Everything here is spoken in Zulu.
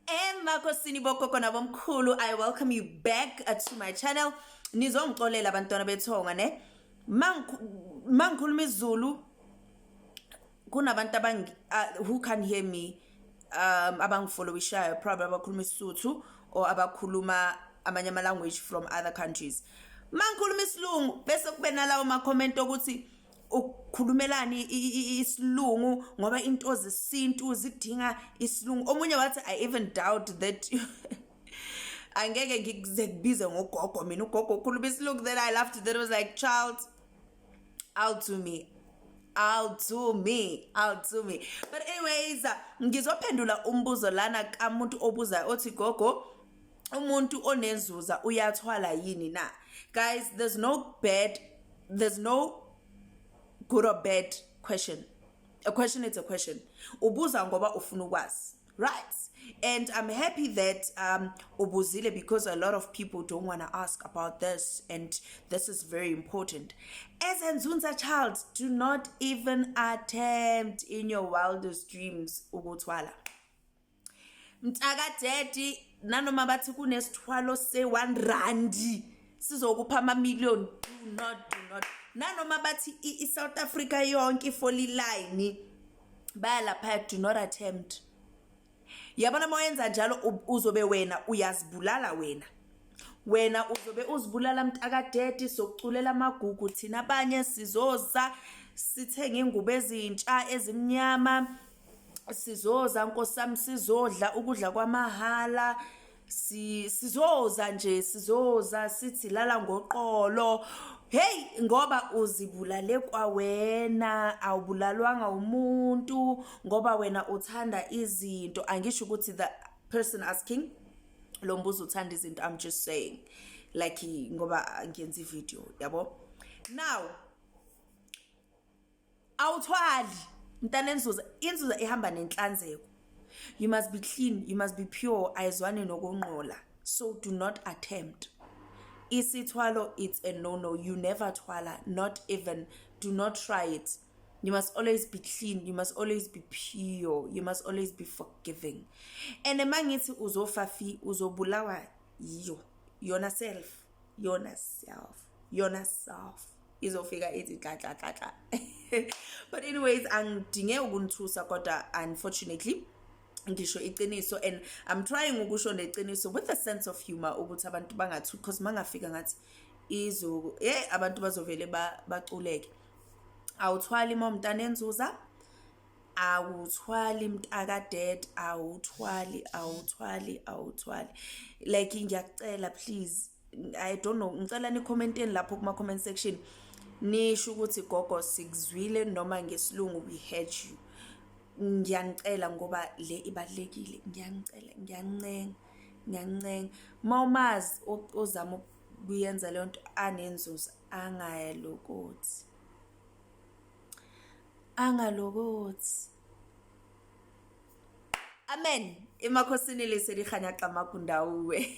Emakhosini bogogo nabomkhulu, I welcome you back to my channel. Nizongixolela abantwana bethonga ne. Mangikhuluma isiZulu kunabantu abang who can hear me abangifollowishayo, probably abakhuluma isiSuthu or abakhuluma amanye ama language from other countries. Mangikhuluma isilungu bese kube nalawo ma comment okuthi ukukhulumelani isilungu ngoba into zesintu zidinga isilungu. Omunye wathi, "I even doubt that angeke ngikuze kubize ngogogo mina, ugogo ukhuluma isilungu." Then I laughed. Then I was like, "Child, I'll do me, I'll do me, I'll do me." But anyways, ngizophendula umbuzo lana kamuntu obuzayo othi, "Gogo, umuntu onenzuza uyathwala yini na?" Guys, there's no good or bad question. A question is a question. Ubuza ngoba ufuna ukwazi, right? And I'm happy that ubuzile because a lot of people don't want to ask about this, and this is very important. As a Nzunza child, do not even attempt in your wildest dreams ukuthwala, mntakadaddy. Nanoma bathi kunesithwalo se-1 rand sizokupha ama-million, do not, do not. Nanoma bathi i-South Africa yonke ifoli line baya laphaya, do not attempt. Yabona, uma wenza njalo uzobe wena uyazibulala wena, wena uzobe uzibulala, mntakadaddy. Sokuculela amagugu thina abanye, sizoza sithenge ingubo ezintsha ezimnyama, sizoza nkosami, sizodla ukudla kwamahala, sizoza nje, sizoza sithi lala ngoqolo. Hey, ngoba uzibulale kwawena, awubulalwanga umuntu ngoba wena uthanda izinto. Angisho ukuthi the person asking lo mbuzo uthanda izinto. I'm just saying, like, ngoba ngiyenza ivideo yabo. Now, awuthwali, mntana enzuza. Inzuza ihamba nenhlanzeko. You must be clean, you must be pure. Ayizwani nokungcola, so do not attempt isithwalo. It's a no no. You never thwala, not even, do not try it. You must always be clean, you must always be pure, you must always be forgiving. And mangithi uzofa fi, uzobulawa yiyo yona self, yona self, yona self izofika ithi tla tla tla tla. But anyways, angidinge ukunithusa, kodwa unfortunately ngisho iqiniso, and I'm trying ukusho neqiniso with a sense of humor ukuthi abantu bangathuki, because mangafika ngathi izo, abantu bazovele baculeke. Awuthwali mo mntana enzuza, awuthwali mntakadaddy, awuthwali, awuthwali, awuthwali. Like, ngiyakucela, please, I don't know, ngicela ni-commenteni lapho kuma comment section, nisho ukuthi, "Gogo, sikuzwile," noma ngesilungu, "We heard you." Ngiyanicela ngoba le ibalulekile. Ngiyanicela, ngiyancenga, ngiyancenga. Mawumazi ozama ukuyenza leyo nto anenzuzo, angayalokothi, angalokothi. Amen. Emakhosini lesedi kganya qamakundawe.